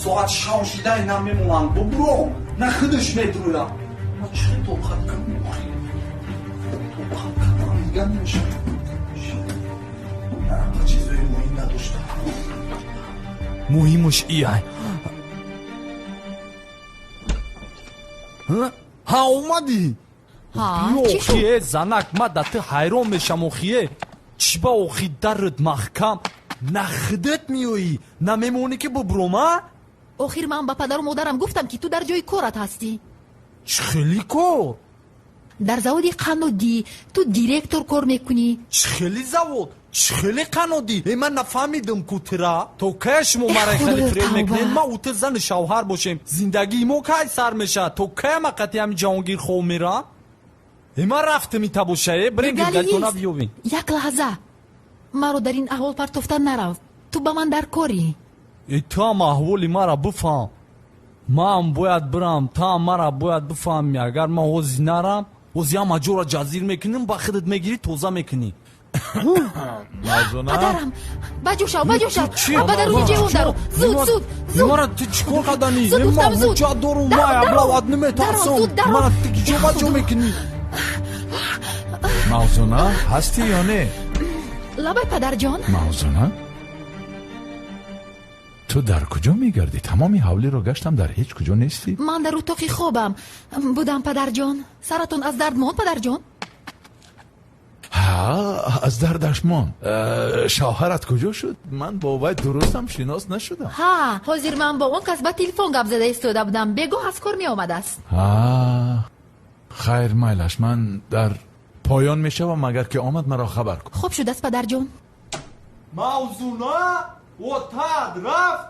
Соат шав шидай на мемонанд бубуром, на худаш медурӯям. Ма чӣ тоқат кунам охи? Тоқат кардам дига намешавад. Чизои муҳим надоштам. Муҳимаш ияй. Ҳа, омадӣ? Охие, занак, ма да ту ҳайрон мешам охие. Чӣ ба охи дарат маҳкам? На худат меоӣ, на мемонӣ ки бубуром, а? Охир ман ба падару модарам гуфтам, ки ту дар ҷои корат ҳастӣ. Чӣ хели кор? Дар заводи қаннодӣ ту директор кор мекунӣ. Чӣ хели завод? Чӣ хели қаннодӣ? Э, ман нафаҳмидам ку тира. То кая шумо мара хеле фиреб мекунед? Ма ӯ ту зану шавҳар бошем. Зиндагии мо кай сар мешавад? То кая ма қатъи ҳами Ҷаҳонгир хоб мерам? Э, ман рафтам ита боша, э, бирем гирдалтона биёбем. Як лаҳза. Маро дар ин аҳвол партофта нарав. Ту ба ман дар корӣ. Э, ту ҳам аҳволи мара бифаҳм. Ман бояд бирам, ту ҳам мара бояд бифаҳмӣ. Агар ман ҳозир нарам, ҳозир ҳама ҷоро ҷазир мекунем, ба худат мегирӣ, тоза мекунӣ. Мавзуна? Падарам, ба ҷо шав, ба ҷо шав. Ба даруни ҷевон даро. Зуд, зуд, зуд. Мара ту чӣ кор карданӣ? Зуд гуфтам, зуд. Ман ҳуҷҷат дорум, ман аблават наметарсам. Мара ту ҷо ба ҷо мекунӣ? Мавзуна, ҳастӣ ё не? Лабай, падарҷон. Мавзуна, ту дар куҷо мегардӣ? Тамоми ҳавлиро гаштам, дар ҳеҷ куҷо нестӣ. Ман дар утоқи хобам будам, падарҷон. Саратон аз дард монд, падарҷон? Ҳа, аз дардаш монд. Шавҳарат куҷо шуд? Ман бо вай дурустам шинос нашудам. Ҳа, ҳозир ман бо он кас ба телефон гап зада истода будам. Бегоҳ аз кор меомадааст. Ҳа, хайр, майлаш, ман дар поён мешавам, агар ки омад маро хабар кун. Хуб шудааст, падарҷон. Мавзуна отад рафт.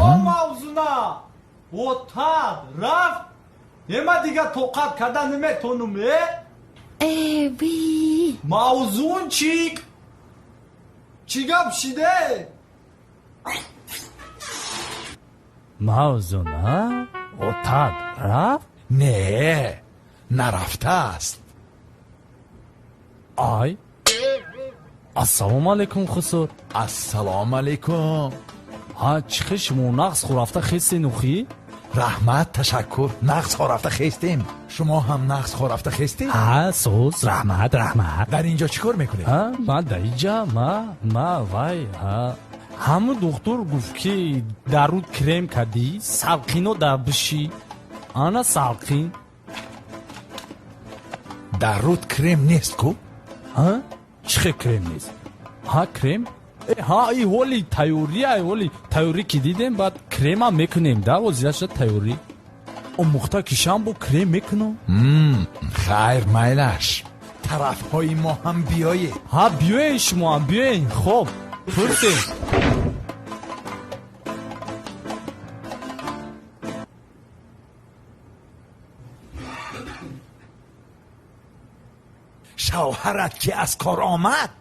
О, Мавзуна отад рафт. Э, ма дига тоқат карда наметонум, э? Э, ви. Мавзунчик, чӣ гап шиде? Мавзуна отад рафт? Не, нарафтааст. Ай, ассалому алайкум, хусур. Ассалому алайкум. Ҳа, чӣ хел шумо нағз хӯрафта хестен охӣ? Раҳмат, ташаккур, нағз хорафта хестем. Шумо ҳам нағз хорафта хестед? Ҳа, соз, раҳмат, раҳмат. Дар инҷо чӣ кор мекунед? Ҳа, ман дар инҷа, ма вай, ҳа, ҳамун духтур гуфт, ки дар руд крем кардӣ, салқино дар бишӣ. Ана салқин. Дар руд крем нест ку? Ҳа, чӣ хел крем нест? Ҳа, крем? Э, ҳа, и ҳоли тайёрӣ, ай ҳоли тайёрӣ ки дидем, баъд кремам мекунем да, ҳозираша тайёрӣ. Омӯхта кишам бо крем мекунам. Хайр, майлаш, тарафҳои мо ҳам биёед. Ҳа, биёен, шумо ҳам биёен. Хоб, пурсем. Шавҳарат ки аз кор омад,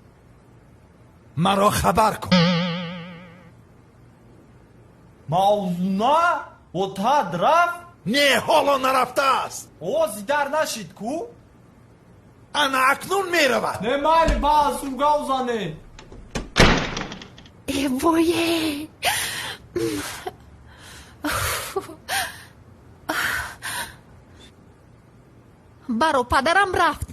маро хабар кун. Мавзуна отад рафт? Не, ҳоло нарафтааст. Ози дар нашид ку? Ана акнун меравад. Не, майли, ба азур гав зане. Э, вое. Баро, падарам рафт.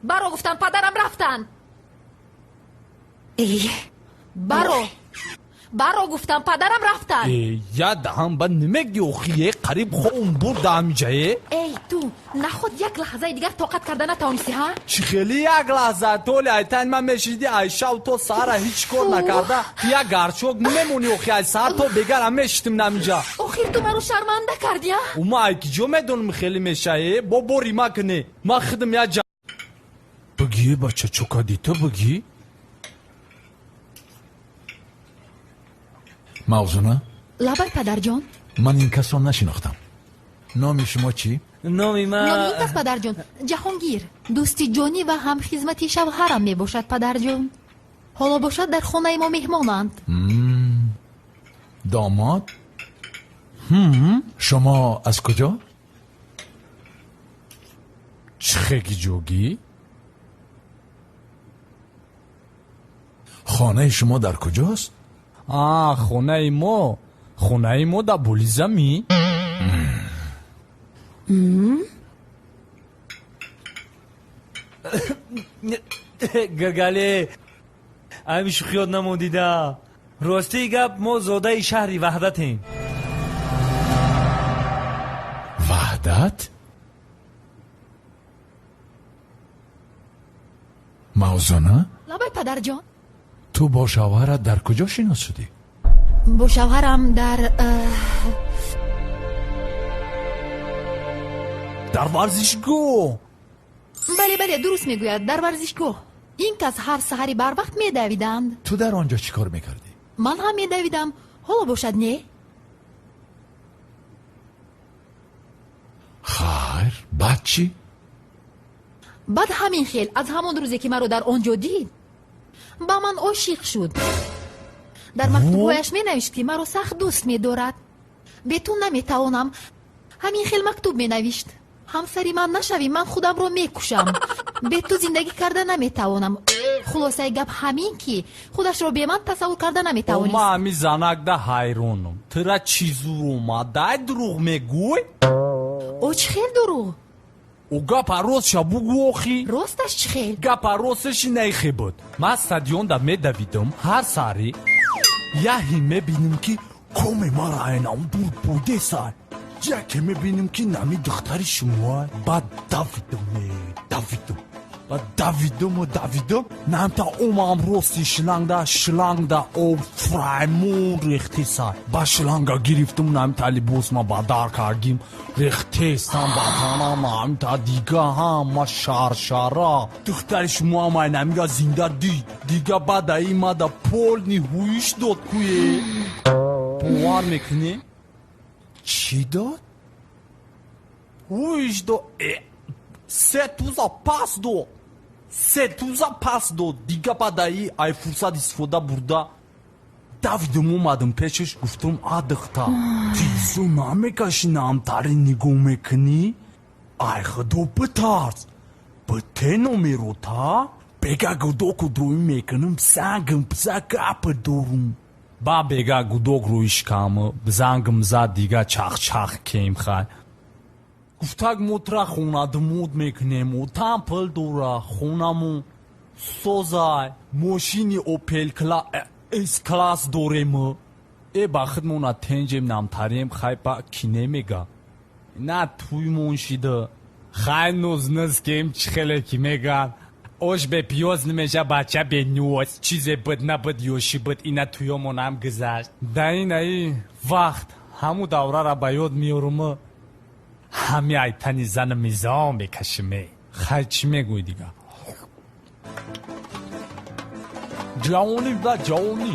Баро гуфтам, падарам рафтанд. Э. Баро, баро гуфтам, падарам рафтанд. Э, я даҳам ба намеги охи, э, қариб хом бурда ҳамиҷа, э. Эй, ту наход як лаҳзаи дигар тоқат карда натавонистӣ, ҳа? Чӣ хели як лаҳза? Толи айтайн ман мешиди, ай шав то саҳара ҳеҷ кор накарда, як гарчок намемонӣ охи, ай саҳар то бегара мешитим намиҷа. Охир ту маро шарманда кардӣ, а? Ӯ ма ай ки ҷо медонам хеле меша, э, бо бори ма кунӣ. Ман худам як бигӣ, бача, чо кардӣ ту, бигӣ? Мавзуна? Лабай, падарҷон. Ман ин касро нашинохтам. Номи шумо чӣ? Номи ман, Номи ин кас, падарҷон, Ҷаҳонгир, дӯсти ҷонӣ ва ҳамхизмати шавҳарам мебошад, падарҷон. Ҳоло бошад дар хонаи мо меҳмонанд. Домод, шумо аз куҷо? Чӣ хеги ҷогӣ? Хонаи шумо дар куҷост? А, хонаи мо? Хонаи мо дар Болизамӣ. Гиргале, ами шӯхиёт намондида. Ростии гап, мо зодаи шаҳри Ваҳдатем. Ваҳдат? Мавзуна? Лабай, падарҷон. Ту бо шавҳарат дар куҷо шинос шудӣ? Бо шавҳарам дар Дар варзишгоҳ. Бале, бале, дуруст мегӯяд, дар варзишгоҳ. Ин кас ҳар саҳари барвақт медавиданд. Ту дар он ҷо чӣ кор мекардӣ? Ман ҳам медавидам, ҳоло бошад не. Хайр, баъд чӣ? Баъд ҳамин хел, аз ҳамон рӯзе ки маро дар он ҷо дид, ба ман ошиқ шуд. Дар мактубҳояш менавишт, ки маро сахт дӯст медорад, бе ту наметавонам. Ҳамин хел мактуб менавишт: ҳамсари ман нашавӣ, ман худамро мекушам, бе ту зиндагӣ карда наметавонам. Хулосаи гап ҳамин, ки худашро бе ман тасаввур карда наметавонист. Ма ҳами занакда ҳайронам. Тура чӣ зур омад, дай дурӯғ мегӯй? О, чӣ хел дурӯғ? О, гапа ростша бугӯ охи. Росташ чӣ хел? Гапа росташи найхе буд. Ман стадионда медавидам ҳар саҳре, яҳе мебинам, ки коме мара айнам дур будесай, яке мебинам, ки нами духтари шумоай. Баъд давидам, давидам, баъд давидаму давидам, намта омам, рости шлангда, шлангда об фраймон рехтесай. Ба шланга гирифтам, намта либосма ба дар кардим, рехтестам ба танам, намта дига ҳама шаршара. Духтари шумоам ай намига зинда дид. Дига баъда имада полный ҳуиш дод куе. Бовар мекунӣ? Чӣ дод? Ҳуиш дод, се туза пас дод, се туза пас дод. Дига баъдаи ай фурсат истифода бурда давидам, омадам пешаш, гуфтам: «А, духтар, тизу намекашӣ, намтари нигоҳ мекунӣ? Ай худо битарс, бите номерота бега гудоку рӯӣ мекунам, зангам биза, гапа дорум». Ба бега гудок рӯиш кам, зангам зад, дига чахчах кем. Хай, гуфтак, мо тра хонадумуд мекунем, там пул дора, хонаму созай, мошини Опел С класс дорем. Э, ба худмона тенҷем, намтарем. Хай, ба ки немега на туймон шида. Хай, нуз нуз кем, чӣ хеле ки меган, ош бе пиёз намеша, бача бе нӯз. Чизе буд набуд, ёшӣ буд, ина туёмонам гузашт. Да инаи вақт ҳамун даврара ба ёд меоруму ҳами айтани зану мизон мекашиме. Хай, чӣ мегӯй дига? Ҷавонӣ да ҷавонӣ.